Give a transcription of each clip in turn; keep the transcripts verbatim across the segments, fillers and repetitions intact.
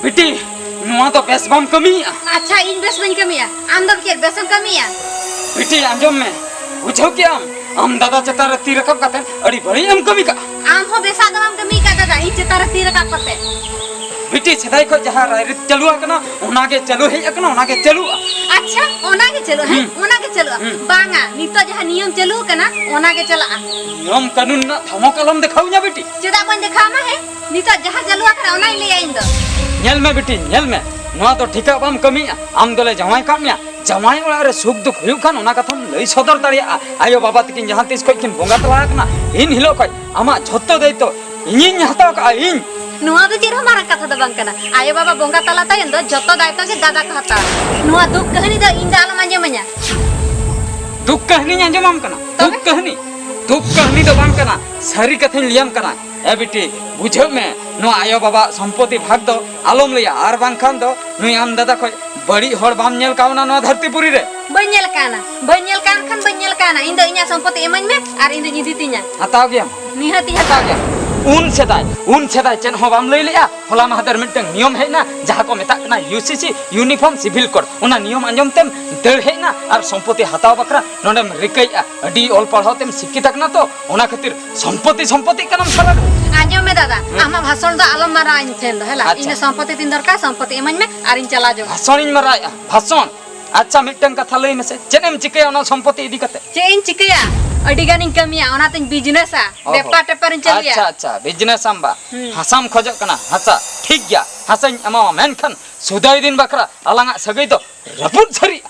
ᱵᱤᱴᱤ, ᱱᱚᱣᱟ ᱫᱚ ᱵᱮᱥ ᱵᱟᱢ ᱠᱟᱹᱢᱤᱭᱮᱫᱼᱟ᱾ ᱟᱪᱪᱷᱟ, ᱤᱧ ᱵᱮᱥ ᱵᱟᱹᱧ ᱠᱟᱹᱢᱤᱭᱟ, ᱟᱢ ᱫᱚ ᱪᱮᱫ ᱵᱮᱥᱮᱢ ᱠᱟᱹᱢᱤᱭᱟ? ᱵᱤᱴᱤ, ᱟᱸᱡᱚᱢ ᱢᱮ, ᱵᱩᱡᱷᱟᱹᱣ ᱠᱮᱜᱼᱟᱢ? ᱟᱢ ᱫᱟᱫᱟ ᱪᱮᱛᱟᱱ ᱨᱮ ᱛᱤ ᱨᱟᱠᱟᱵ ᱠᱟᱛᱮ ᱟᱹᱰᱤ ᱵᱟᱹᱲᱤᱡ ᱮᱢ ᱠᱟᱹᱢᱤ ᱠᱟᱜᱼᱟ᱾ ᱟᱢ ᱦᱚᱸ ᱵᱮᱥᱟᱜ ᱫᱚ ᱵᱟᱢ ᱠᱟᱹᱢᱤ ᱠᱟᱜ ᱫᱟᱫᱟ, ᱤᱧ ᱪᱮᱛᱟᱱ ᱨᱮ ᱛᱤ ᱨᱟᱠᱟᱵ ᱠᱟᱛᱮ᱾ ᱵᱤᱴᱤ, ᱥᱮᱫᱟᱭ ᱠᱷᱚᱱ ᱡᱟᱦᱟᱸ ᱨᱟᱭᱨᱤᱛ ᱪᱟᱹᱞᱩ ᱟᱠᱟᱱᱟ, ᱚᱱᱟ ᱜᱮ ᱪᱟᱹᱞᱩ ᱦᱮᱡ ᱟᱠᱟᱱᱟ, ᱚᱱᱟ ᱜᱮ ᱪᱟᱹᱞᱩᱜᱼᱟ᱾ ᱟᱪᱪᱷᱟ, ᱚᱱᱟ ᱜᱮ ᱪᱟᱹᱞᱩᱜᱼᱟ, ᱦᱮᱸ? ᱦᱩᱸ᱾ ᱚᱱᱟ ᱜᱮ ᱪᱟᱹᱞᱩᱜᱼᱟ᱾ ᱦᱩᱸ᱾ ᱵᱟᱝᱟ, ᱱᱤᱛᱚᱜ ᱡᱟᱦᱟᱸ ᱱᱤᱭᱚᱢ ᱪᱟᱹᱞᱩ ᱟᱠᱟᱱᱟ, ᱚᱱᱟ ᱜᱮ ᱪᱟᱞᱟᱜᱼᱟ᱾ ᱱᱤᱭᱚᱢ ᱠᱟᱹᱱᱩᱱ ᱨᱮᱱᱟᱜ ᱫᱷᱚᱢᱚᱠ ᱟᱞᱚᱢ ᱫᱮᱠᱷᱟᱣ ᱤᱧᱟ ᱵᱤᱴᱤ᱾ ᱪᱮᱫᱟᱜ ᱵᱟᱹᱧ ᱫᱮᱠᱷᱟᱣ ᱟᱢᱟ, ᱦᱮᱸ? ᱱᱤᱛᱚᱜ ᱡᱟᱦᱟᱸ ᱪᱟᱹᱞᱩ ᱟᱠᱟᱱᱟ, ᱚᱱᱟᱧ ᱞᱟᱹᱭᱟ ᱤᱧ ᱫᱚ᱾ ᱧᱮᱞ ᱢᱮ ᱵᱤᱴᱤ, ᱧᱮᱞ ᱢᱮ, ᱱᱚᱣᱟ ᱫᱚ ᱴᱷᱤᱠᱟᱜ ᱵᱟᱢ ᱠᱟᱹᱢᱤᱭᱮᱫᱼᱟ᱾ ᱟᱢ ᱫᱚᱞᱮ ᱡᱟᱶᱟᱭ ᱠᱟᱜ ᱢᱮᱭᱟ, ᱡᱟᱶᱟᱭ ᱚᱲᱟᱜ ᱨᱮ ᱥᱩᱠ ᱫᱩᱠ ᱦᱩᱭᱩᱜ ᱠᱷᱟᱱ ᱚᱱᱟ ᱠᱟᱛᱷᱟᱢ ᱞᱟᱹᱭ ᱥᱚᱫᱚᱨ ᱫᱟᱲᱮᱭᱟᱜᱼᱟ᱾ ᱟᱭᱳ ᱵᱟᱵᱟ ᱛᱟᱹᱠᱤᱱ ᱡᱟᱦᱟᱸ ᱛᱤᱥ ᱠᱷᱚᱱ ᱠᱤᱱ ᱵᱚᱸᱜᱟ ᱛᱟᱞᱟ ᱟᱠᱟᱱᱟ, ᱤᱱ ᱦᱤᱞᱳᱜ ᱠᱷᱚᱱ ᱟᱢᱟᱜ ᱡᱷᱚᱛᱚ ᱫᱟᱭᱤᱛᱛᱚ ᱤᱧᱤᱧ ᱦᱟᱛᱟᱣ ᱠᱟᱜᱼᱟ, ᱤᱧ᱾ ᱱᱚᱣᱟ ᱫᱚ ᱪᱮᱫ ᱦᱚᱸ ᱢᱟᱨᱟᱝ ᱠᱟᱛᱷᱟ ᱫᱚ ᱵᱟᱝ ᱠᱟᱱᱟ᱾ ᱟᱭᱳ ᱵᱟᱵᱟ ᱵᱚᱸᱜᱟ ᱛᱟᱞᱟ ᱛᱟᱭᱚᱢ ᱫᱚ ᱡᱷᱚᱛᱚ ᱫᱟᱭᱤᱛᱛᱚ ᱜᱮ ᱫᱟᱫᱟ ᱠᱚ ᱦᱟᱛᱟᱣᱟ᱾ ᱱᱚᱣᱟ ᱫᱩᱠ ᱠᱟᱹᱦᱱᱤ ᱫᱚ ᱤᱧ ᱫᱚ ᱟᱞᱚᱢ ᱟᱸᱡᱚᱢᱟᱹᱧᱟ᱾ ᱫᱩᱠ ᱠᱟᱹᱦᱱᱤᱧ ᱟᱸᱡᱚᱢᱟᱢ ᱠᱟᱱᱟ? ᱛᱚᱵᱮ? ᱫᱩᱠ ᱠᱟᱹᱦᱱᱤ? ᱫᱩᱠ ᱠᱟᱹᱦᱱᱤ ᱫᱚ ᱵᱟᱝ ᱠᱟᱱᱟ, ᱥᱟᱹᱨᱤ ᱠᱟᱛᱷᱟᱧ ᱞᱟᱹᱭᱟᱢ ᱠᱟᱱᱟ᱾ ᱮ ᱵᱤᱴᱤ, ᱵᱩᱡᱷᱟᱹᱣ ᱢᱮ, ᱱᱚᱣᱟ ᱟᱭᱳ ᱵᱟᱵᱟᱣᱟᱜ ᱥᱚᱢᱯᱚᱛᱤ ᱵᱷᱟᱜᱽ ᱫᱚ ᱟᱞᱚᱢ ᱞᱟᱹᱭᱟ, ᱟᱨ ᱵᱟᱝᱠᱷᱟᱱ ᱫᱚ ᱱᱩᱭ ᱟᱢ ᱫᱟᱫᱟ ᱠᱷᱚᱱ ᱵᱟᱹᱲᱤᱡ ᱦᱚᱲ ᱵᱟᱢ ᱧᱮᱞ ᱠᱟᱣᱱᱟ ᱱᱚᱣᱟ ᱫᱷᱟᱹᱨᱛᱤ ᱯᱩᱨᱤ ᱨᱮ᱾ ᱵᱟᱹᱧ ᱧᱮᱞ ᱠᱟᱣᱱᱟ, ᱵᱟᱹᱧ ᱧᱮᱞ ᱠᱟᱣᱱ ᱠᱷᱟᱱ ᱵᱟᱹᱧ ᱧᱮᱞ ᱠᱟᱣᱱᱟ᱾ ᱤᱧ ᱫᱚ ᱤᱧᱟᱹᱜ ᱥᱚᱢᱯᱚᱛᱤ ᱤᱢᱟᱹᱧ ᱢᱮ ᱟᱨ ᱤᱧ ᱫᱚᱧ ᱤᱫᱤ ᱛᱤᱧᱟ᱾ ᱦᱟᱛᱟᱣ ᱜᱮᱭᱟᱢ? ᱱᱤᱦᱟᱹᱛ ᱤᱧ ᱦᱟᱛᱟᱣ ᱦᱟᱛᱟᱣ ᱜᱮᱭᱟ᱾ ᱜᱮᱭᱟ᱾ ᱩᱱ ᱥᱮᱫᱟᱭ, ᱩᱱ ᱥᱮᱫᱟᱭ ᱪᱮᱫ ᱦᱚᱸ ᱵᱟᱢ ᱞᱟᱹᱭ ᱞᱮᱜᱼᱟ᱾ ᱦᱚᱞᱟ ᱢᱟᱦᱫᱮᱨ ᱢᱤᱫᱴᱟᱝ ᱱᱤᱭᱚᱢ ᱦᱮᱡ ᱮᱱᱟ, ᱡᱟᱦᱟᱸ ᱠᱚ ᱢᱮᱛᱟᱜ ᱠᱟᱱᱟ ᱤᱭᱩ ᱥᱤ ᱥᱤ, Uniform Civil Code᱾ ᱚᱱᱟ ᱱᱤᱭᱚᱢ ᱟᱸᱡᱚᱢ ᱛᱮᱢ ᱫᱟᱹᱲ ᱦᱮᱡ ᱮᱱᱟ ᱟᱨ ᱥᱚᱢᱯᱚᱛᱤ ᱦᱟᱛᱟᱣ ᱵᱟᱠᱷᱨᱟ ᱱᱚᱰᱮᱢ ᱨᱤᱠᱟᱹᱭᱮᱜᱼᱟ᱾ ᱟᱹᱰᱤ ᱚᱞ ᱯᱟᱲᱦᱟᱣ ᱛᱮᱢ ᱥᱤᱠᱠᱷᱤᱛ ᱟᱠᱟᱱᱟ ᱛᱚ, ᱚᱱᱟ ᱠᱷᱟᱹᱛᱤᱨ ᱥᱚᱢᱯᱚᱛᱤ, ᱥᱚᱢᱯᱚᱛᱤ ᱠᱟᱱᱟᱢ ᱥᱟᱞᱟ᱾ ᱟᱸᱡᱚᱢ ᱢᱮ ᱫᱟᱫᱟ, ᱦᱩᱸ᱾ ᱟᱢᱟᱜ ᱵᱷᱟᱥᱚᱱ ᱫᱚ ᱟᱞᱚᱢ ᱢᱟᱨᱟᱣᱟ ᱤᱧ ᱴᱷᱮᱱ ᱫᱚ, ᱦᱮᱞᱟ? ᱟᱪᱪᱷᱟ᱾ ᱤᱧ ᱫᱚ ᱥᱚᱢᱯᱚᱛᱤ ᱛᱤᱧ ᱫᱚᱨᱠᱟᱨ, ᱥᱚᱢᱯᱚᱛᱤ ᱤᱢᱟᱹᱧ ᱢᱮ ᱟᱨᱤᱧ ᱪᱟᱞᱟᱣ ᱡᱚᱝᱟ᱾ ᱵᱷᱟᱥᱚᱱᱤᱧ ᱢᱟᱨᱟᱣᱮᱜᱼᱟ, ᱵᱷᱟᱥᱚᱱ? ᱟᱪᱪᱷᱟ, ᱢᱤᱫᱴᱟᱝ ᱠᱟᱛᱷᱟ ᱞᱟᱹᱭ ᱢᱮᱥᱮ, ᱪᱮᱫ ᱮᱢ ᱪᱤᱠᱟᱹᱭᱟ ᱚᱱᱟ ᱥᱚᱢᱯᱚᱛᱤ ᱤᱫᱤ ᱠᱟᱛᱮ? ᱪᱮᱫ ᱤᱧ ᱪᱤᱠᱟᱹᱭᱟ? ᱟᱹᱰᱤ ᱜᱟᱱᱤᱧ ᱠᱟᱹᱢᱤᱭᱟ, ᱚᱱᱟᱛᱤᱧ ᱵᱤᱡᱽᱱᱮᱥᱟ, ᱚᱦᱚ᱾ ᱵᱮᱯᱟᱨ ᱴᱮᱯᱟᱨᱤᱧ ᱪᱟᱹᱞᱩᱭᱟ᱾ ᱟᱪᱪᱷᱟ, ᱟᱪᱪᱷᱟ, ᱵᱤᱡᱽᱱᱮᱥ ᱟᱢ ᱵᱟ? ᱦᱩᱸ᱾ ᱦᱟᱥᱟᱢ ᱠᱷᱚᱡᱚᱜ ᱠᱟᱱᱟ, ᱦᱟᱥᱟ? ᱴᱷᱤᱠ ᱜᱮᱭᱟ, ᱦᱟᱥᱟᱧ ᱮᱢᱟᱢᱟ, ᱢᱮᱱᱠᱷᱟᱱ ᱥᱩᱫᱟᱹᱭ ᱫᱤᱱ ᱵᱟᱠᱷᱨᱟ ᱟᱞᱟᱝᱟᱜ ᱥᱟᱹᱜᱟᱹᱭ ᱫᱚ ᱨᱟᱹᱯᱩᱫ ᱥᱟᱹᱨᱤᱜᱼᱟ᱾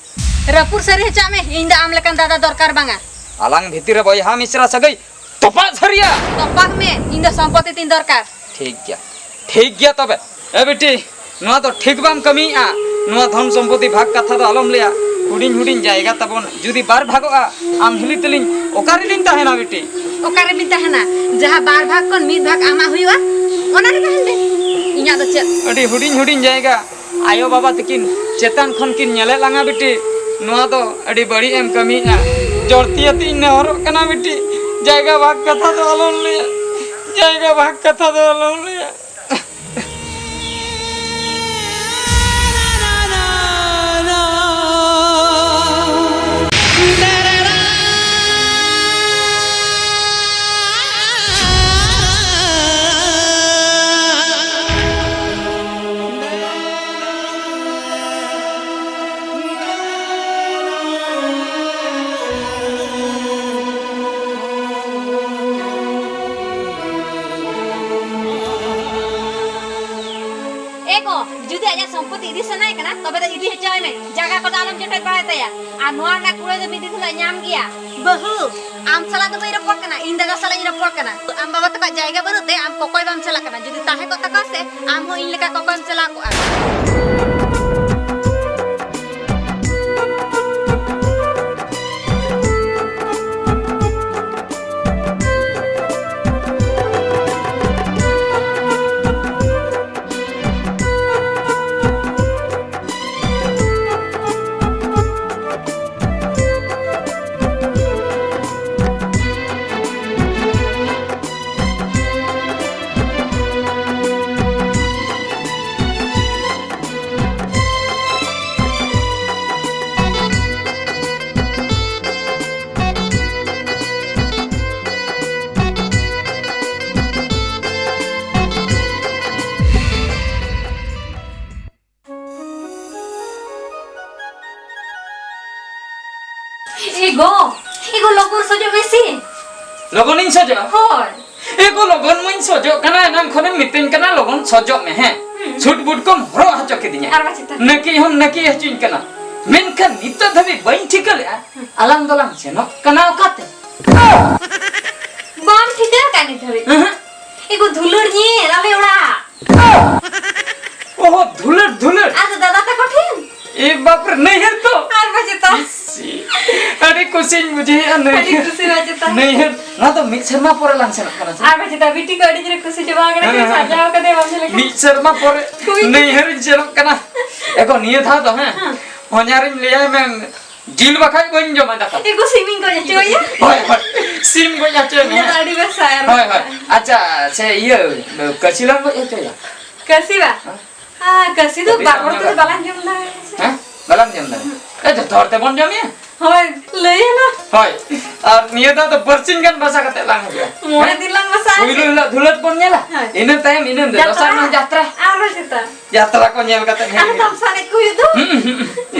ᱨᱟᱹᱯᱩᱫ ᱥᱟᱹᱨᱤ ᱦᱚᱪᱚᱜ ᱢᱮ, ᱤᱧ ᱫᱚ ᱟᱢ ᱞᱮᱠᱟᱱ ᱫᱟᱫᱟ ᱫᱚᱨᱠᱟᱨ ᱵᱟᱝᱟ᱾ ᱟᱞᱟᱝ ᱵᱷᱤᱛᱤᱨ ᱨᱮ ᱵᱚᱭᱦᱟ ᱢᱤᱥᱨᱟ ᱥᱟᱹᱜᱟᱹᱭ ᱛᱚᱯᱟᱜ ᱥᱟᱹᱨᱤᱭᱟ᱾ ᱛᱚᱯᱟᱜ ᱢᱮ, ᱤᱧ ᱫᱚ ᱥᱚᱢᱯᱚᱛᱤ ᱛᱤᱧ ᱫᱚᱨᱠᱟᱨ᱾ ᱴᱷᱤᱠ ᱜᱮᱭᱟ, ᱴᱷᱤᱠ ᱜᱮᱭᱟ ᱛᱚᱵᱮ᱾ ᱮ ᱵᱤᱴᱤ, ᱱᱚᱣᱟ ᱫᱚ ᱴᱷᱤᱠ ᱵᱟᱢ ᱠᱟᱹᱢᱤᱭᱮᱜᱼᱟ᱾ ᱱᱚᱣᱟ ᱫᱷᱚᱱ ᱥᱚᱢᱯᱚᱛᱤ ᱵᱷᱟᱜᱽ ᱠᱟᱛᱷᱟ ᱫᱚ ᱟᱞᱚᱢ ᱞᱟᱹᱭᱟ᱾ ᱦᱩᱰᱤᱧ ᱦᱩᱰᱤᱧ ᱡᱟᱭᱜᱟ ᱛᱟᱵᱚᱱ, ᱡᱩᱫᱤ ᱵᱟᱨ ᱵᱷᱟᱜᱚᱜᱼᱟ, ᱟᱢ ᱦᱤᱞᱤ ᱛᱮᱞᱤᱧ ᱚᱠᱟ ᱨᱮᱞᱤᱧ ᱛᱟᱦᱮᱱᱟ ᱵᱤᱴᱤ? ᱚᱠᱟ ᱨᱮᱵᱤᱱ ᱛᱟᱦᱮᱱᱟ? ᱡᱟᱦᱟᱸ ᱵᱟᱨ ᱵᱷᱟᱜᱽ ᱠᱷᱚᱱ ᱢᱤᱫ ᱵᱷᱟᱜᱽ ᱟᱢᱟᱜ ᱦᱩᱭᱩᱜᱼᱟ, ᱚᱱᱟ ᱨᱮ ᱛᱟᱦᱮᱱ ᱵᱤᱱ᱾ ᱤᱧᱟᱹᱜ ᱫᱚ ᱪᱮᱫ? ᱟᱹᱰᱤ ᱦᱩᱰᱤᱧ ᱦᱩᱰᱤᱧ ᱡᱟᱭᱜᱟ, ᱟᱭᱳ ᱵᱟᱵᱟ ᱛᱟᱹᱠᱤᱱ ᱪᱮᱛᱟᱱ ᱠᱷᱚᱱ ᱠᱤᱱ ᱧᱮᱞᱮᱫ ᱞᱟᱝᱟ ᱵᱤᱴᱤ᱾ ᱱᱚᱣᱟ ᱫᱚ ᱟᱹᱰᱤ ᱵᱟᱹᱲᱤᱡ ᱮᱢ ᱠᱟᱹᱢᱤᱭᱮᱫᱼᱟ᱾ ᱡᱚᱲᱛᱤᱭᱟᱹᱛᱤ ᱤᱧ ᱱᱮᱦᱚᱨᱚᱜ ᱠᱟᱱᱟ ᱵᱤᱴᱤ, ᱡᱟᱭᱜᱟ ᱵᱷᱟᱜᱽ ᱠᱟᱛᱷᱟ ᱫᱚ ᱟᱞᱚᱢ ᱞᱟᱹᱭᱟ, ᱡᱟᱭᱜᱟ ᱵᱷᱟᱜᱽ ᱠᱟᱛᱷᱟ ᱫᱚ ᱟᱞᱚᱢ ᱞᱟᱹᱭᱟ᱾ ᱮ ᱜᱚ, ᱡᱩᱫᱤ ᱟᱡᱟᱜ ᱥᱚᱢᱯᱚᱛᱤ ᱤᱫᱤ ᱥᱟᱱᱟᱭᱮ ᱠᱟᱱᱟ, ᱛᱚᱵᱮ ᱫᱚ ᱤᱫᱤ ᱦᱚᱪᱚᱭ ᱢᱮ᱾ ᱡᱟᱭᱜᱟ ᱠᱚᱫᱚ ᱟᱞᱚᱢ ᱡᱚᱴᱮᱫ ᱵᱟᱲᱟᱭ ᱛᱟᱭᱟ᱾ ᱟᱨ ᱱᱚᱣᱟ ᱨᱮᱱᱟᱜ ᱠᱩᱲᱟᱹᱭ ᱫᱚ ᱢᱤᱫ ᱫᱤᱱ ᱦᱤᱞᱳᱜ ᱧᱟᱢ ᱜᱮᱭᱟ᱾ ᱵᱟᱹᱦᱩ, ᱟᱢ ᱥᱟᱞᱟᱜ ᱫᱚ ᱵᱟᱹᱧ ᱨᱚᱯᱚᱲ ᱠᱟᱱᱟ, ᱤᱧ ᱫᱟᱫᱟ ᱥᱟᱞᱟᱜ ᱤᱧ ᱨᱚᱯᱚᱲ ᱠᱟᱱᱟ᱾ ᱟᱢ ᱵᱟᱵᱟ ᱛᱟᱠᱚᱣᱟᱜ ᱡᱟᱭᱜᱟ ᱵᱟᱹᱱᱩᱜ ᱛᱮ ᱟᱢ ᱠᱚᱠᱚᱭ ᱵᱟᱢ ᱪᱟᱞᱟᱜ ᱠᱟᱱᱟ᱾ ᱡᱩᱫᱤ ᱛᱟᱦᱮᱸ ᱠᱚᱜ ᱛᱟᱠᱚᱣᱟ ᱥᱮ, ᱟᱢ ᱦᱚᱸ ᱤᱧ ᱞᱮᱠᱟ ᱠᱚᱠᱚᱭᱮᱢ ᱪᱟᱞᱟᱣ ᱠᱚᱜᱼᱟ᱾ ᱮ ᱜᱚ, ᱮ ᱜᱚ, ᱞᱚᱜᱚᱱ ᱥᱚᱡᱚᱜ ᱢᱮᱥᱮ᱾ ᱞᱚᱜᱚᱱᱤᱧ ᱥᱚᱡᱚᱜᱼᱟ? ᱦᱳᱭ᱾ ᱮ ᱜᱚ, ᱞᱚᱜᱚᱱ ᱢᱟᱧ ᱥᱚᱡᱚᱜ ᱠᱟᱱᱟ, ᱮᱱᱟᱝ ᱠᱷᱚᱱᱮᱢ ᱢᱤᱛᱟᱹᱧ ᱠᱟᱱᱟ ᱞᱚᱜᱚᱱ ᱥᱚᱡᱚᱜ ᱢᱮ, ᱦᱮᱸ? ᱦᱩᱸ᱾ ᱥᱩᱴ ᱵᱩᱴ ᱠᱚᱢ ᱦᱚᱨᱚᱜ ᱦᱚᱪᱚ ᱠᱤᱫᱤᱧᱟ᱾ ᱟᱨ ᱵᱟᱝ ᱪᱮᱛᱟᱱ᱾ ᱱᱟᱹᱠᱤᱡ ᱦᱚᱸᱢ ᱱᱟᱹᱠᱤᱡ ᱦᱚᱪᱚᱧ ᱠᱟᱱᱟ, ᱢᱮᱱᱠᱷᱟᱱ ᱱᱤᱛᱚᱜ ᱫᱷᱟᱹᱵᱤᱡ ᱵᱟᱹᱧ ᱴᱷᱤᱠᱟᱹ ᱞᱮᱜᱼᱟ, ᱦᱩᱸ᱾ ᱟᱞᱟᱝ ᱫᱚᱞᱟᱝ ᱥᱮᱱᱚᱜ ᱠᱟᱱᱟ ᱚᱠᱟᱛᱮ? ᱵᱟᱢ ᱴᱷᱤᱠᱟᱹ ᱟᱠᱟᱫ ᱱᱤᱛ ᱫᱷᱟᱹᱵᱤᱡ? ᱮᱦᱮᱸ᱾ ᱮ ᱜᱚ, ᱫᱷᱩᱞᱟᱹᱲ ᱧᱮᱞ ᱟᱞᱮ ᱚᱲᱟᱜ᱾ ᱚᱦᱚ, ᱫᱷᱩᱞᱟᱹᱲ, ᱫᱷᱩᱞᱟᱹᱲ᱾ ᱟᱫᱚ ᱫᱟᱫᱟ ᱛᱟᱠᱚ ᱴᱷᱮᱱ? ᱮ ᱵᱟᱯ ᱨᱮ, ᱱᱟᱹᱭᱦᱟᱹᱨ ᱛᱚ? ᱟᱨ ᱵᱟᱝ ᱪᱮᱛᱟ᱾ ᱤᱥᱤ, ᱟᱹᱰᱤ ᱠᱩᱥᱤᱧ ᱵᱩᱡᱷᱟᱹᱣᱮᱫᱼᱟ, ᱱᱟᱹᱭᱦᱟᱹᱨ᱾ ᱟᱹᱰᱤ ᱠᱩᱥᱤ ᱵᱟᱝ ᱪᱮᱛᱟ᱾ ᱱᱟᱹᱭᱦᱟᱹᱨ, ᱱᱚᱣᱟ ᱫᱚ ᱢᱤᱫ ᱥᱮᱨᱢᱟ ᱯᱚᱨᱮ ᱞᱟᱝ ᱥᱮᱱᱚᱜ ᱠᱟᱱᱟ ᱥᱮ? ᱟᱨ ᱵᱟᱝ ᱪᱮᱛᱟ, ᱵᱤᱴᱤ ᱠᱚ ᱟᱹᱰᱤ ᱡᱳᱨᱮ ᱠᱷᱩᱥᱤ ᱪᱟᱵᱟ ᱟᱠᱟᱱᱟ, ᱦᱮᱸ, ᱪᱮᱫ ᱦᱮᱸ, ᱥᱟᱡᱟᱣ ᱠᱟᱫᱮ ᱵᱟᱢ ᱧᱮᱞ ᱠᱟᱫᱟ? ᱢᱤᱫ ᱥᱮᱨᱢᱟ ᱯᱚᱨᱮ ᱦᱩᱭ᱾ ᱱᱟᱹᱭᱦᱟᱹᱨᱤᱧ ᱥᱮᱱᱚᱜ ᱠᱟᱱᱟ᱾ ᱮ ᱜᱚ, ᱱᱤᱭᱟᱹ ᱫᱷᱟᱣ ᱫᱚ, ᱦᱮᱸ, ᱦᱮᱸ᱾ ᱦᱚᱧᱦᱟᱨᱤᱧ ᱞᱟᱹᱭᱟᱭ ᱢᱮ, ᱡᱤᱞ ᱵᱟᱠᱷᱟᱡ ᱵᱟᱹᱧ ᱡᱚᱢᱟ ᱫᱟᱠᱟ᱾ ᱮ ᱜᱚ, ᱥᱤᱢᱤᱧ ᱜᱚᱡ ᱦᱚᱪᱚᱭᱟ᱾ ᱦᱳᱭ, ᱦᱳᱭ᱾ ᱥᱤᱢ ᱜᱚᱡ ᱦᱚᱪᱚᱭ ᱢᱮ, ᱩᱱᱤ ᱫᱚ ᱦᱮᱸ᱾ ᱟᱹᱰᱤ ᱵᱮᱥ ᱟᱭ ᱟᱨ ᱦᱳᱭ, ᱦᱳᱭ᱾ ᱵᱟᱠᱷᱟᱡ᱾ ᱟᱪᱪᱷᱟ, ᱥᱮ ᱤᱭᱟᱹ, ᱠᱟᱹᱥᱤ ᱞᱟᱝ ᱜᱚᱡ ᱦᱚᱪᱚᱭᱟ? ᱠᱟᱹᱥᱤ ᱵᱟ? ᱦᱮᱸ᱾ ᱦᱮᱸ, ᱠᱟᱹᱥᱤ ᱫᱚ ᱠᱟᱹᱴᱤᱡ ᱵᱟᱨ ᱦᱚᱲ ᱛᱮᱫᱚ ᱵᱟᱞᱟᱝ ᱡᱚᱢ ᱫᱟᱲᱮᱭᱟᱜᱼᱟ ᱥᱮ᱾ ᱦᱮᱸ? ᱵᱟᱞᱟᱝ ᱡᱚᱢ ᱫᱟᱲᱮᱭᱟᱜᱼᱟ᱾ ᱮ, ᱡᱚᱛᱚ ᱦᱚᱲ ᱛᱮᱵᱚᱱ ᱡᱚᱢᱮᱭᱟ᱾ ᱦᱳᱭ, ᱞᱟᱹᱭ ᱟᱞᱟᱝ᱾ ᱦᱳᱭ᱾ ᱟᱨ ᱱᱤᱭᱟᱹ ᱫᱷᱟᱣ ᱫᱚ ᱵᱟᱨᱥᱤᱧ ᱜᱟᱱ ᱵᱟᱥᱟ ᱠᱟᱛᱮ ᱞᱟᱝ ᱦᱤᱡᱩᱜᱼᱟ᱾ ᱢᱚᱬᱮ ᱦᱮᱸ? ᱫᱤᱱ ᱞᱟᱝ ᱵᱟᱥᱟᱜᱼᱟ᱾ ᱯᱩᱭᱞᱩ ᱦᱤᱞᱳᱜ ᱫᱷᱩᱞᱟᱹᱴ ᱵᱚᱱ ᱧᱮᱞᱟ᱾ ᱦᱳᱭ᱾ ᱤᱱᱟᱹ ᱛᱟᱭᱚᱢ, ᱤᱱᱟᱹ ᱦᱤᱞᱳᱜ ᱫᱚᱥᱟᱨ ᱡᱟᱛᱨᱟ᱾ ᱢᱟᱦᱟ ᱡᱟᱛᱨᱟ᱾ ᱟᱨᱦᱚᱸ ᱡᱟᱛᱨᱟ᱾ ᱡᱟᱛᱨᱟ ᱠᱚ ᱧᱮᱞ ᱠᱟᱛᱮ ᱦᱮᱡ ᱟᱨ ᱦᱩᱭᱩᱜᱼᱟ᱾ ᱛᱟᱢᱥᱟ ᱮᱱᱮᱡ ᱠᱚ ᱦᱩᱭᱩᱜ ᱫᱚ᱾ ᱦᱩᱸ, ᱦᱩᱸ, ᱦᱩᱸ᱾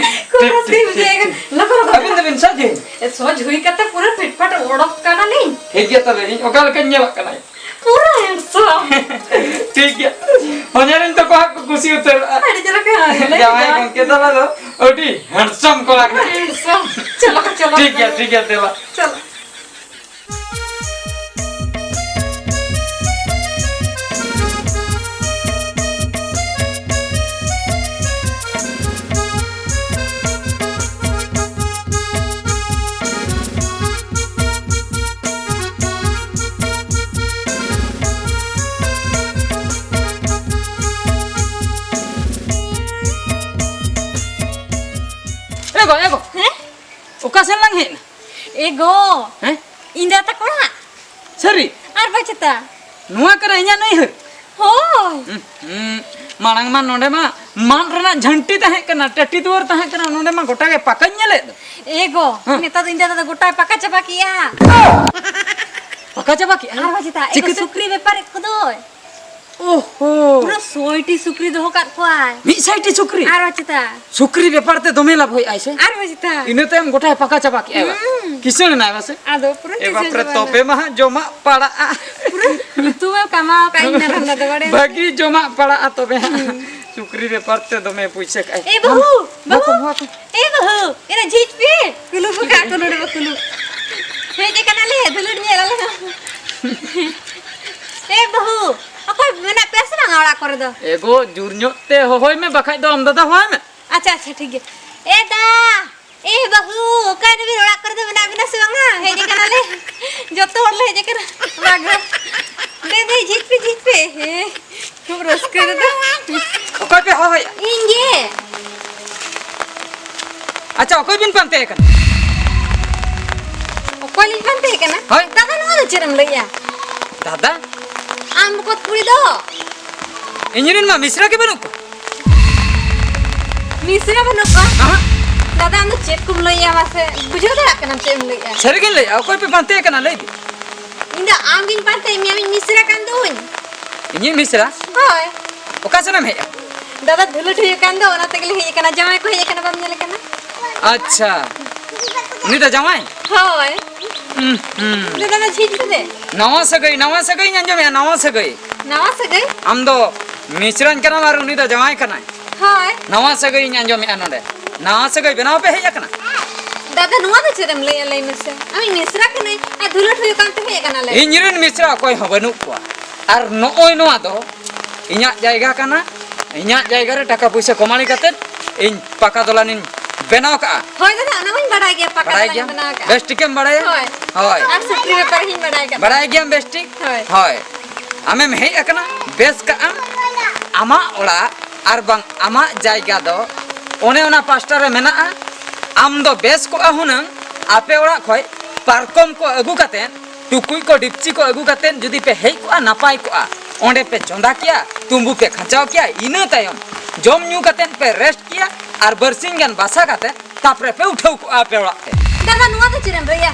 ᱠᱚ ᱴᱷᱤᱠ, ᱨᱟᱹᱥᱠᱟᱹ ᱴᱷᱤᱠ, ᱵᱩᱡᱷᱟᱹᱣ ᱴᱷᱤᱠ, ᱠᱟᱱᱟ᱾ ᱴᱷᱤᱠ᱾ ᱞᱚᱠᱚ, ᱞᱚᱠᱚ, ᱟᱹᱵᱤᱱ ᱞᱚᱠᱚ᱾ ᱫᱚᱵᱤᱱ ᱥᱟᱡᱮ? ᱮ, ᱥᱚᱡᱽ ᱦᱩᱭ ᱠᱟᱛᱮ ᱯᱩᱨᱟᱹ ᱯᱷᱤᱴ ᱯᱷᱟᱴ ᱚᱰᱚᱠ ᱠᱟᱱᱟᱞᱤᱧ᱾ ᱴᱷᱤᱠ ᱜᱮᱭᱟ ᱛᱚᱵᱮ, ᱤᱧ ᱚᱠᱟ ᱞᱮᱠᱟᱧ ᱧᱮᱞᱚᱜ ᱠᱟᱱᱟ? ᱯᱩᱨᱟᱹ handsome᱾ ᱴᱷᱤᱠ ᱜᱮᱭᱟ᱾ ᱦᱚᱧᱦᱟᱨᱤᱧ ᱛᱟᱠᱚ ᱦᱟᱸᱜ ᱠᱚ ᱠᱩᱥᱤ ᱩᱛᱟᱹᱨᱚᱜᱼᱟ᱾ ᱟᱹᱰᱤ ᱪᱮᱦᱨᱟ ᱠᱚ ᱦᱚᱧᱦᱟᱨᱤᱧ ᱡᱟᱶᱟᱭ ᱫᱚ᱾ ᱜᱚᱢᱠᱮ ᱛᱟᱞᱟ ᱫᱚ ᱟᱹᱰᱤ handsome ᱠᱚᱲᱟ ᱠᱟᱱᱟ᱾ Handsome᱾ ᱪᱚᱞᱚ, ᱪᱚᱞᱚ, ᱴᱷᱤᱠ ᱜᱮᱭᱟ, ᱪᱚᱞᱚ᱾ ᱴᱷᱤᱠ ᱜᱮᱭᱟ, ᱫᱮᱞᱟ᱾ ᱪᱚᱞᱚ᱾ ᱮ ᱜᱚ, ᱮ ᱜᱚ᱾ ᱦᱮᱸ? ᱚᱠᱟ ᱥᱮᱱ ᱞᱟᱝ ᱦᱮᱡ ᱮᱱᱟ? ᱮ ᱜᱚ᱾ ᱦᱮᱸ? ᱤᱧ ᱫᱟᱫᱟ ᱛᱟᱠᱚ ᱚᱲᱟᱜ᱾ ᱥᱟᱹᱨᱤ? ᱟᱨ ᱵᱟᱝ ᱪᱮᱛᱟ᱾ ᱱᱚᱣᱟ ᱠᱟᱱᱟ ᱤᱧᱟᱹᱜ ᱱᱟᱹᱭᱦᱟᱹᱨ? ᱦᱳᱭ᱾ ᱦᱩᱸ, ᱦᱩᱸ᱾ ᱢᱟᱲᱟᱝ ᱢᱟ ᱱᱚᱰᱮ ᱢᱟ ᱢᱟᱫ ᱨᱮᱱᱟᱜ ᱡᱷᱟᱹᱱᱴᱤ ᱛᱟᱦᱮᱸ ᱠᱟᱱᱟ, ᱴᱟᱹᱴᱤ ᱫᱩᱣᱟᱹᱨ ᱛᱟᱦᱮᱸ ᱠᱟᱱᱟ, ᱱᱚᱰᱮ ᱢᱟ ᱜᱚᱴᱟ ᱜᱮ ᱯᱟᱠᱟᱧ ᱧᱮᱞᱮᱫ ᱫᱚ᱾ ᱮ ᱜᱚ, ᱦᱮᱸ᱾ ᱱᱮᱛᱟᱨ ᱫᱚ ᱤᱧ ᱫᱟᱫᱟ ᱫᱚ ᱜᱚᱴᱟᱭ ᱯᱟᱠᱟ ᱪᱟᱵᱟ ᱠᱮᱜᱼᱟ᱾ ᱯᱟᱠᱟ ᱪᱟᱵᱟ ᱠᱮᱜᱼᱟ? ᱟᱨ ᱵᱟᱝ ᱪᱮᱛᱟ, ᱮ ᱜᱚ, ᱪᱤᱠᱟᱹᱛᱮ? ᱥᱩᱠᱨᱤ ᱵᱮᱯᱟᱨᱮᱫ ᱠᱚᱫᱚᱭ᱾ ᱳᱦᱳ᱾ ᱯᱩᱨᱟᱹ ᱥᱚᱭ ᱴᱤ ᱥᱩᱠᱨᱤ ᱫᱚᱦᱚ ᱠᱟᱫ ᱠᱚᱣᱟᱭ᱾ ᱢᱤᱫ ᱥᱟᱭ ᱴᱤ ᱥᱩᱠᱨᱤ? ᱟᱨ ᱵᱟᱝ ᱪᱮᱛᱟ᱾ ᱥᱩᱠᱨᱤ ᱵᱮᱯᱟᱨ ᱛᱮ ᱫᱚᱢᱮ ᱞᱟᱵᱷ ᱦᱩᱭᱩᱜᱼᱟᱭ ᱥᱮ? ᱟᱨ ᱵᱟᱝ ᱪᱮᱛᱟ᱾ ᱤᱱᱟᱹ ᱛᱟᱭᱚᱢ ᱜᱚᱴᱟᱭ ᱯᱟᱠᱟ ᱪᱟᱵᱟ ᱠᱮᱜᱼᱟᱭ ᱵᱟ? ᱦᱩᱸ᱾ ᱠᱤᱥᱟᱹᱬ ᱮᱱᱟᱭ ᱵᱟ ᱥᱮ? ᱟᱫᱚ ᱯᱩᱨᱟᱹ ᱮ ᱠᱤᱥᱟᱹᱬ ᱵᱟᱯ ᱨᱮ, ᱪᱟᱵᱟᱭᱮᱱᱟ᱾ ᱛᱚᱵᱮ ᱢᱟ ᱦᱟᱸᱜ ᱡᱚᱢᱟᱜ ᱯᱟᱲᱟᱜᱼᱟ᱾ ᱯᱩᱨᱟᱹ ᱧᱩᱛᱩᱢᱮ ᱠᱟᱢᱟᱣ ᱠᱟᱜ ᱤᱧ ᱢᱮᱨᱚᱢ ᱫᱚ, ᱵᱟᱲᱟᱭ᱾ ᱵᱷᱟᱹᱜᱤ ᱡᱚᱢᱟᱜ ᱯᱟᱲᱟᱜᱼᱟ ᱛᱚᱵᱮ ᱦᱟᱸᱜ᱾ ᱦᱩᱸ᱾ ᱥᱩᱠᱨᱤ ᱵᱮᱯᱟᱨ ᱛᱮ ᱫᱚᱢᱮ ᱯᱩᱭᱥᱟᱹ ᱠᱟᱜᱼᱟᱭ᱾ ᱮ ᱵᱟᱹᱦᱩ, ᱱᱚᱣᱟ ᱠᱚ, ᱵᱟᱹᱦᱩ᱾ ᱱᱚᱣᱟ ᱠᱚ᱾ ᱮ ᱵᱟᱹᱦᱩ, ᱮᱨᱟ ᱡᱷᱤᱡ ᱯᱮ᱾ ᱠᱩᱞᱩ ᱠᱚ ᱠᱷᱟᱜ ᱠᱚ ᱱᱚᱰᱮ ᱵᱟ ᱠᱩᱞᱩ᱾ ᱦᱮᱡ ᱟᱠᱟᱱᱟᱞᱮ, ᱫᱩᱞᱟᱹᱲ ᱧᱮᱞ ᱟᱞᱮ ᱦᱚᱸ᱾ ᱮ ᱵᱟᱹᱦᱩ, ᱚᱠᱚᱭ ᱢᱮᱱᱟᱜ ᱯᱮᱭᱟ ᱥᱮ ᱵᱟᱝᱟ ᱚᱲᱟᱜ ᱠᱚᱨᱮ ᱫᱚ? ᱮ ᱜᱚ, ᱡᱳᱨ ᱧᱚᱜ ᱛᱮ ᱦᱚᱦᱚᱭ ᱢᱮ, ᱵᱟᱠᱷᱟᱡ ᱫᱚ ᱟᱢ ᱫᱟᱫᱟ ᱦᱚᱦᱚᱭ ᱢᱮ᱾ ᱟᱪᱪᱷᱟ, ᱟᱪᱪᱷᱟ, ᱴᱷᱤᱠ ᱜᱮᱭᱟ᱾ ᱮ ᱫᱟ, ᱮ ᱵᱟᱹᱦᱩ, ᱚᱠᱟᱭ ᱱᱟᱵᱤᱱ? ᱚᱲᱟᱜ ᱠᱚᱨᱮ ᱫᱚ ᱢᱮᱱᱟᱜ ᱵᱤᱱᱟ ᱥᱮ ᱵᱟᱝᱟ? ᱦᱮᱡ ᱟᱠᱟᱱᱟᱞᱮ, ᱡᱚᱛᱚ ᱦᱚᱲ ᱞᱮ ᱦᱮᱡ ᱟᱠᱟᱱᱟ᱾ ᱵᱟᱝᱟ᱾ ᱫᱮ, ᱫᱮ, ᱡᱷᱤᱡ ᱯᱮ, ᱡᱷᱤᱡ ᱯᱮ᱾ ᱦᱮᱸ᱾ ᱠᱷᱩᱵ ᱨᱟᱹᱥᱠᱟᱹ ᱨᱮᱫᱚ᱾ ᱚᱠᱚᱭ ᱯᱮ ᱦᱚᱦᱚᱭᱟ? ᱤᱧ ᱜᱮ᱾ ᱟᱪᱪᱷᱟ, ᱚᱠᱚᱭ ᱵᱤᱱ ᱯᱟᱱᱛᱮ ᱠᱟᱱᱟ? ᱚᱠᱚᱭ ᱞᱤᱧ ᱯᱟᱱᱛᱮ ᱠᱟᱱᱟ? ᱦᱳᱭ᱾ ᱫᱟᱫᱟ, ᱱᱚᱣᱟ ᱫᱚ ᱪᱮᱫ ᱮᱢ ᱞᱟᱹᱭᱮᱜᱼᱟ? ᱫᱟᱫᱟ? ᱟᱢ ᱵᱚᱠᱚᱛ ᱠᱩᱲᱤ ᱫᱚ᱾ ᱤᱧ ᱨᱮᱱ ᱢᱟ ᱢᱤᱥᱨᱟ ᱜᱮ ᱵᱟᱹᱱᱩᱜ ᱠᱚᱣᱟ᱾ ᱢᱤᱥᱨᱟ ᱵᱟᱹᱱᱩᱜ ᱠᱚᱣᱟ? ᱟᱦᱟ᱾ ᱫᱟᱫᱟ, ᱟᱢ ᱫᱚ ᱪᱮᱫ ᱠᱚᱢ ᱞᱟᱹᱭᱮᱜᱼᱟ ᱢᱟᱥᱮ? ᱵᱩᱡᱷᱟᱹᱣ ᱫᱟᱲᱮᱭᱟᱜ ᱠᱟᱱᱟᱢ ᱪᱮᱫ ᱮᱢ ᱞᱟᱹᱭᱮᱜᱼᱟ? ᱥᱟᱹᱨᱤ ᱜᱤᱧ ᱞᱟᱹᱭᱮᱜᱼᱟ, ᱚᱠᱚᱭ ᱯᱮ ᱯᱟᱱᱛᱮ ᱠᱟᱱᱟ ᱞᱟᱹᱭ ᱵᱤᱱ? ᱤᱧ ᱫᱚ ᱟᱢ ᱜᱤᱧ ᱯᱟᱱᱛᱮᱭᱮᱫ ᱢᱮᱭᱟ, ᱟᱢᱤᱡ ᱢᱤᱥᱨᱟ ᱠᱟᱱ ᱫᱩᱧ᱾ ᱤᱧᱤᱡ ᱢᱤᱥᱨᱟ? ᱦᱳᱭ᱾ ᱚᱠᱟ ᱥᱮᱱᱮᱢ ᱦᱮᱡ ᱟᱠᱟᱱᱟ? ᱫᱟᱫᱟ, ᱫᱷᱩᱞᱟᱹᱴ ᱦᱩᱭᱩᱜ ᱠᱟᱱ ᱫᱚ, ᱚᱱᱟ ᱛᱮᱜᱮᱞᱮ ᱦᱮᱡ ᱟᱠᱟᱱᱟ᱾ ᱡᱟᱶᱟᱭ ᱠᱚ ᱦᱮᱡ ᱟᱠᱟᱱᱟ, ᱵᱟᱢ ᱧᱮᱞᱮ ᱠᱟᱱᱟ? ᱟᱪᱪᱷᱟ, ᱩᱱᱤ ᱫᱚ ᱡᱟᱶᱟᱭ? ᱦᱳᱭ᱾ ᱦᱩᱸ, ᱦᱩᱸ᱾ ᱫᱟᱫᱟ, ᱫᱚ ᱡᱷᱤᱡ ᱠᱟᱛᱮ᱾ ᱱᱟᱣᱟ ᱥᱟᱹᱜᱟᱹᱭ, ᱱᱟᱣᱟ ᱥᱟᱹᱜᱟᱹᱭ ᱤᱧ ᱟᱸᱡᱚᱢᱮᱜᱼᱟ, ᱱᱟᱣᱟ ᱥᱟᱹᱜᱟᱹᱭ᱾ ᱱᱟᱣᱟ ᱥᱟᱹᱜᱟᱹᱭ? ᱟᱢ ᱫᱚ ᱢᱤᱥᱨᱟᱧ ᱠᱟᱱᱟᱢ ᱟᱨ ᱩᱱᱤ ᱫᱚ ᱡᱟᱶᱟᱭ ᱠᱟᱱᱟᱭ᱾ ᱦᱳᱭ᱾ ᱱᱟᱣᱟ ᱥᱟᱹᱜᱟᱹᱭ ᱤᱧ ᱟᱸᱡᱚᱢᱮᱫᱼᱟ ᱱᱚᱰᱮ᱾ ᱱᱟᱣᱟ ᱥᱟᱹᱜᱟᱹᱭ ᱵᱮᱱᱟᱣ ᱯᱮ ᱦᱮᱡ ᱟᱠᱟᱱᱟ? ᱫᱟᱫᱟ, ᱱᱚᱣᱟ ᱫᱚ ᱪᱮᱫ ᱮᱢ ᱞᱟᱹᱭᱮᱫᱼᱟ, ᱞᱟᱹᱭ ᱢᱮᱥᱮ? ᱟᱢᱤᱡ ᱢᱤᱥᱨᱟ ᱠᱟᱹᱱᱟᱹᱧ ᱟᱨ ᱫᱩᱞᱟᱹᱲ ᱦᱩᱭᱩᱜ ᱠᱟᱱ ᱛᱮ ᱦᱮᱡ ᱟᱠᱟᱱᱟᱞᱮ᱾ ᱤᱧ ᱨᱮᱱ ᱢᱤᱥᱨᱟ ᱚᱠᱚᱭ ᱦᱚᱸ ᱵᱟᱹᱱᱩᱜ ᱠᱚᱣᱟ᱾ ᱟᱨ ᱱᱚᱜᱼᱚᱭ ᱱᱚᱣᱟ ᱫᱚ ᱤᱧᱟᱹᱜ ᱡᱟᱭᱜᱟ ᱠᱟᱱᱟ᱾ ᱤᱧᱟᱹᱜ ᱡᱟᱭᱜᱟ ᱨᱮ ᱴᱟᱠᱟ ᱯᱩᱭᱥᱟᱹ ᱠᱚᱢᱟᱲᱤ ᱠᱟᱛᱮᱫ ᱤᱧ ᱯᱟᱠᱟ ᱫᱚᱞᱟᱱᱤᱧ ᱵᱮᱱᱟᱣ ᱠᱟᱜᱼᱟ᱾ ᱦᱳᱭ ᱫᱟᱫᱟ, ᱚᱱᱟ ᱢᱟᱧ ᱵᱟᱰᱟᱭ ᱜᱮᱭᱟ, ᱯᱟᱠᱟ ᱵᱟᱰᱟᱭ ᱫᱚᱞᱟᱱ ᱜᱮᱭᱟᱢ? ᱵᱮᱱᱟᱣ ᱠᱟᱜᱼᱟ᱾ ᱵᱮᱥ ᱴᱷᱤᱠᱮᱢ ᱵᱟᱲᱟᱭᱟ? ᱦᱳᱭ᱾ ᱦᱳᱭ᱾ ᱟᱨ ᱥᱩᱠᱨᱤ ᱵᱮᱯᱟᱨ ᱦᱚᱸᱧ ᱵᱟᱰᱟᱭ ᱠᱟᱫᱟ᱾ ᱵᱟᱲᱟᱭ ᱜᱮᱭᱟᱢ ᱵᱮᱥ ᱴᱷᱤᱠ? ᱦᱳᱭ᱾ ᱦᱳᱭ᱾ ᱟᱢᱮᱢ ᱦᱮᱡ ᱟᱠᱟᱱᱟ, ᱵᱮᱥ ᱠᱟᱜᱼᱟᱢ᱾ ᱟᱢᱟᱜ ᱚᱲᱟᱜ ᱟᱨ ᱵᱟᱝ ᱟᱢᱟᱜ ᱡᱟᱭᱜᱟ ᱫᱚ ᱚᱱᱮ ᱚᱱᱟ ᱯᱟᱥᱴᱟ ᱨᱮ ᱢᱮᱱᱟᱜᱼᱟ᱾ ᱟᱢ ᱫᱚ ᱵᱮᱥ ᱠᱚᱜᱼᱟ ᱦᱩᱱᱟᱹᱝ ᱟᱯᱮ ᱚᱲᱟᱜ ᱠᱷᱚᱡ ᱯᱟᱨᱠᱚᱢ ᱠᱚ ᱟᱹᱜᱩ ᱠᱟᱛᱮᱫ, ᱴᱩᱠᱩᱡ ᱠᱚ ᱰᱤᱯᱪᱤ ᱠᱚ ᱟᱹᱜᱩ ᱠᱟᱛᱮᱫ ᱡᱩᱫᱤ ᱯᱮ ᱦᱮᱡ ᱠᱚᱜᱼᱟ, ᱱᱟᱯᱟᱭ ᱠᱚᱜᱼᱟ᱾ ᱚᱸᱰᱮ ᱯᱮ ᱪᱚᱸᱫᱟ ᱠᱮᱭᱟ, ᱛᱩᱸᱵᱩ ᱯᱮ ᱠᱷᱟᱸᱪᱟᱣ ᱠᱮᱭᱟ, ᱤᱱᱟᱹ ᱛᱟᱭᱚᱢ ᱡᱚᱢ ᱧᱩ ᱠᱟᱛᱮᱫ ᱯᱮ ᱨᱮᱥᱴ ᱠᱮᱭᱟ ᱟᱨ ᱵᱟᱨᱥᱤᱧ ᱜᱟᱱ ᱵᱟᱥᱟ ᱠᱟᱛᱮᱫ ᱛᱟᱯᱚᱨᱮ ᱯᱮ ᱩᱴᱷᱟᱹᱣ ᱠᱚᱜᱼᱟ ᱟᱯᱮ ᱚᱲᱟᱜ ᱛᱮ᱾ ᱫᱟᱫᱟ, ᱱᱚᱣᱟ ᱫᱚ ᱪᱮᱫ ᱮᱢ ᱞᱟᱹᱭᱟ?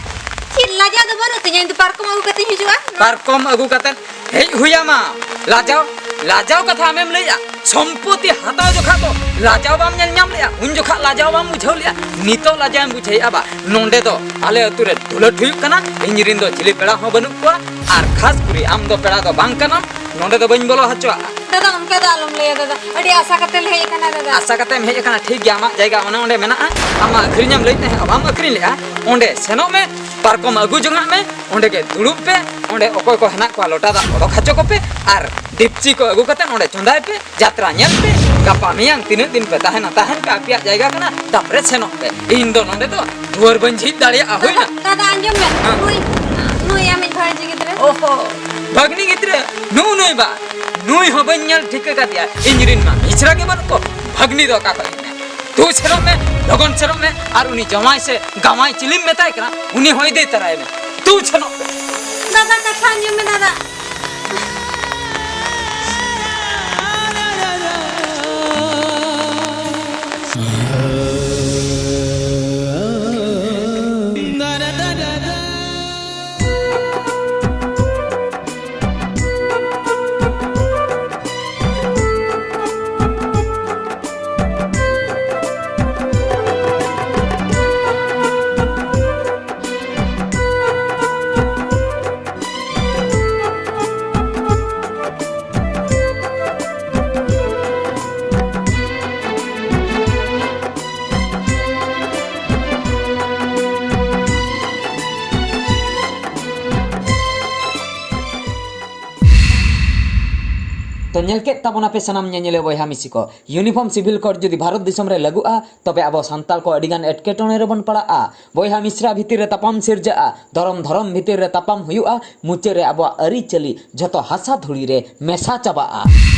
ᱪᱮᱫ ᱞᱟᱡᱟᱣ ᱫᱚ ᱵᱟᱹᱱᱩᱜ ᱛᱤᱧᱟ, ᱤᱧ ᱫᱚ ᱯᱟᱨᱠᱚᱢ ᱟᱹᱜᱩ ᱠᱟᱛᱮᱧ ᱦᱤᱡᱩᱜᱼᱟ᱾ ᱯᱟᱨᱠᱚᱢ ᱟᱹᱜᱩ ᱠᱟᱛᱮᱫ ᱦᱮᱡ ᱦᱩᱭᱟᱢᱟ᱾ ᱞᱟᱡᱟᱣ, ᱞᱟᱡᱟᱣ ᱠᱟᱛᱷᱟ ᱟᱢᱮᱢ ᱞᱟᱹᱭᱮᱜᱼᱟ? ᱥᱚᱢᱯᱚᱛᱤ ᱦᱟᱛᱟᱣ ᱡᱚᱠᱷᱟ ᱫᱚ ᱞᱟᱡᱟᱣ ᱵᱟᱢ ᱧᱮᱞ ᱧᱟᱢ ᱞᱮᱜᱼᱟ? ᱩᱱ ᱡᱚᱠᱷᱟ ᱞᱟᱡᱟᱣ ᱵᱟᱢ ᱵᱩᱡᱷᱟᱹᱣ ᱞᱮᱜᱼᱟ? ᱱᱤᱛᱚᱜ ᱞᱟᱡᱟᱣ ᱮᱢ ᱵᱩᱡᱷᱟᱹᱣᱮᱜᱼᱟ ᱵᱟ? ᱱᱚᱸᱰᱮ ᱫᱚ ᱟᱞᱮ ᱟᱹᱛᱩ ᱨᱮ ᱫᱩᱞᱟᱹᱴ ᱦᱩᱭᱩᱜ ᱠᱟᱱᱟ᱾ ᱤᱧ ᱨᱤᱱ ᱫᱚ ᱪᱤᱞᱤ ᱯᱮᱲᱟ ᱦᱚᱸ ᱵᱟᱹᱱᱩᱜ ᱠᱚᱣᱟ᱾ ᱟᱨ ᱠᱷᱟᱥ ᱠᱚᱨᱮ ᱟᱢ ᱫᱚ ᱯᱮᱲᱟ ᱫᱚ ᱵᱟᱝ ᱠᱟᱱᱟᱢ᱾ ᱱᱚᱸᱰᱮ ᱫᱚ ᱵᱟᱹᱧ ᱵᱚᱞᱚ ᱦᱚᱪᱚᱣᱟᱜᱼᱟ᱾ ᱫᱟᱫᱟ, ᱚᱱᱠᱟ ᱫᱚ ᱟᱞᱚᱢ ᱞᱟᱹᱭᱟ ᱫᱟᱫᱟ᱾ ᱟᱹᱰᱤ ᱟᱥᱟ ᱠᱟᱛᱮ ᱞᱮ ᱦᱮᱡ ᱟᱠᱟᱱᱟ ᱫᱟᱫᱟ᱾ ᱟᱥᱟ ᱠᱟᱛᱮᱢ ᱦᱮᱡ ᱟᱠᱟᱱᱟ, ᱴᱷᱤᱠ ᱜᱮᱭᱟ, ᱟᱢᱟᱜ ᱡᱟᱭᱜᱟ ᱚᱱᱮ ᱚᱸᱰᱮ ᱢᱮᱱᱟᱜᱼᱟ᱾ ᱟᱢ ᱢᱟ ᱟᱹᱠᱷᱨᱤᱧᱮᱢ ᱞᱟᱹᱭᱮᱫ ᱛᱟᱦᱮᱸᱫ, ᱵᱟᱢ ᱟᱹᱠᱷᱨᱤᱧ ᱞᱮᱜᱼᱟ᱾ ᱚᱸᱰᱮ ᱥᱮᱱᱚᱜ ᱢᱮ, ᱯᱟᱨᱠᱚᱢ ᱟᱹᱜᱩ ᱡᱚᱝᱟᱜ ᱢᱮ, ᱚᱸᱰᱮ ᱜᱮ ᱫᱩᱲᱩᱵ ᱯᱮ, ᱚᱸᱰᱮ ᱚᱠᱚᱭ ᱠᱚ ᱦᱮᱱᱟᱜ ᱠᱚᱣᱟ ᱞᱚᱴᱟ ᱫᱟᱜ ᱚᱰᱚᱠ ᱦᱚᱪᱚ ᱠᱚᱯᱮ ᱟᱨ ᱰᱤᱯᱪᱤ ᱠᱚ ᱟᱹᱜᱩ ᱠᱟᱛᱮ ᱚᱸᱰᱮ ᱪᱚᱸᱫᱟᱭ ᱯᱮ᱾ ᱡᱟᱛᱨᱟ ᱧᱮᱞ ᱯᱮ, ᱜᱟᱯᱟ ᱢᱮᱭᱟᱝ ᱛᱤᱱᱟᱹᱜ ᱫᱤᱱ ᱯᱮ ᱛᱟᱦᱮᱱᱟ, ᱛᱟᱦᱮᱱ ᱯᱮ, ᱟᱯᱮᱭᱟᱜ ᱡᱟᱭᱜᱟ ᱠᱟᱱᱟ, ᱛᱟᱯᱚᱨᱮ ᱥᱮᱱᱚᱜ ᱯᱮ᱾ ᱤᱧ ᱫᱚ ᱱᱚᱸᱰᱮ ᱫᱚ ᱫᱩᱣᱟᱹᱨ ᱵᱟᱹᱧ ᱡᱷᱤᱡ ᱫᱟᱲᱮᱭᱟᱜᱼᱟ, ᱦᱩᱭᱱᱟ? ᱫᱟᱫᱟ, ᱫᱟᱫᱟ, ᱟᱸᱡᱚᱢ ᱢᱮ᱾ ᱦᱮᱸ᱾ ᱱᱩᱭ, ᱱᱩᱭ ᱟᱢᱤᱡ ᱵᱷᱟᱹᱜᱽᱱᱤ ᱜᱤᱫᱽᱨᱟᱹ᱾ ᱳᱦᱳ, ᱵᱷᱟᱹᱜᱽᱱᱤ ᱜᱤᱫᱽᱨᱟᱹ? ᱱᱩᱜᱼᱩ ᱱᱩᱭ ᱵᱟ? ᱱᱩᱭ ᱦᱚᱸ ᱵᱟᱹᱧ ᱧᱮᱞ ᱴᱷᱤᱠᱟᱹ ᱠᱟᱫᱮᱭᱟ᱾ ᱤᱧ ᱨᱤᱱ ᱢᱟ ᱢᱤᱥᱨᱟ ᱜᱮ ᱵᱟᱹᱱᱩᱜ ᱠᱚ᱾ ᱵᱷᱟᱹᱜᱽᱱᱤ ᱫᱚ ᱚᱠᱟ ᱠᱷᱚᱡ ᱦᱮᱡ ᱮᱱᱟᱭ? ᱛᱩ ᱥᱮᱱᱚᱜ ᱢᱮ, ᱞᱚᱜᱚᱱ ᱥᱮᱱᱚᱜ ᱢᱮ, ᱟᱨ ᱩᱱᱤ ᱡᱟᱶᱟᱭ ᱥᱮ ᱜᱟᱶᱟᱭ ᱪᱤᱞᱤᱢ ᱢᱮᱛᱟᱭ ᱠᱟᱱᱟ, ᱩᱱᱤ ᱦᱚᱸ ᱤᱫᱤ ᱛᱟᱨᱟᱭ ᱢᱮ᱾ ᱛᱩ ᱥᱮᱱᱚᱜ ᱢᱮ᱾ ᱫᱟᱫᱟ, ᱠᱟᱛᱷᱟ ᱟᱸᱡᱚᱢ ᱢᱮ ᱫᱟᱫᱟ᱾ ᱛᱚ ᱧᱮᱞ ᱠᱮᱫ ᱛᱟᱵᱚᱱᱟᱯᱮ ᱥᱟᱱᱟᱢ ᱧᱮᱧᱮᱞᱤᱭᱟᱹ ᱵᱚᱭᱦᱟ ᱢᱤᱥᱤ ᱠᱚ, ᱤᱭᱩᱱᱤᱯᱷᱚᱨᱢ ᱥᱤᱵᱷᱤᱞ ᱠᱳᱰ ᱡᱩᱫᱤ ᱵᱷᱟᱨᱚᱛ ᱫᱤᱥᱚᱢ ᱨᱮ ᱞᱟᱹᱜᱩᱜᱼᱟ, ᱛᱚᱵᱮ ᱟᱵᱚ ᱥᱟᱱᱛᱟᱲ ᱠᱚ ᱟᱹᱰᱤᱜᱟᱱ ᱮᱴᱠᱮᱴᱚᱬᱮ ᱨᱮᱵᱚᱱ ᱯᱟᱲᱟᱜᱼᱟ᱾ ᱵᱚᱭᱦᱟ ᱢᱤᱥᱨᱟ ᱵᱷᱤᱛᱤᱨ ᱨᱮ ᱛᱟᱯᱟᱢ ᱥᱤᱨᱡᱟᱹᱜᱼᱟ, ᱫᱷᱚᱨᱚᱢ ᱫᱷᱚᱨᱚᱢ ᱵᱷᱤᱛᱤᱨ ᱨᱮ ᱛᱟᱯᱟᱢ ᱦᱩᱭᱩᱜᱼᱟ, ᱢᱩᱪᱟᱹᱫ ᱨᱮ ᱟᱵᱚᱣᱟᱜ ᱟᱹᱨᱤᱪᱟᱹᱞᱤ ᱡᱷᱚᱛᱚ ᱦᱟᱥᱟ ᱫᱷᱩᱲᱤ ᱨᱮ ᱢᱮᱥᱟ ᱪᱟᱵᱟᱜᱼᱟ᱾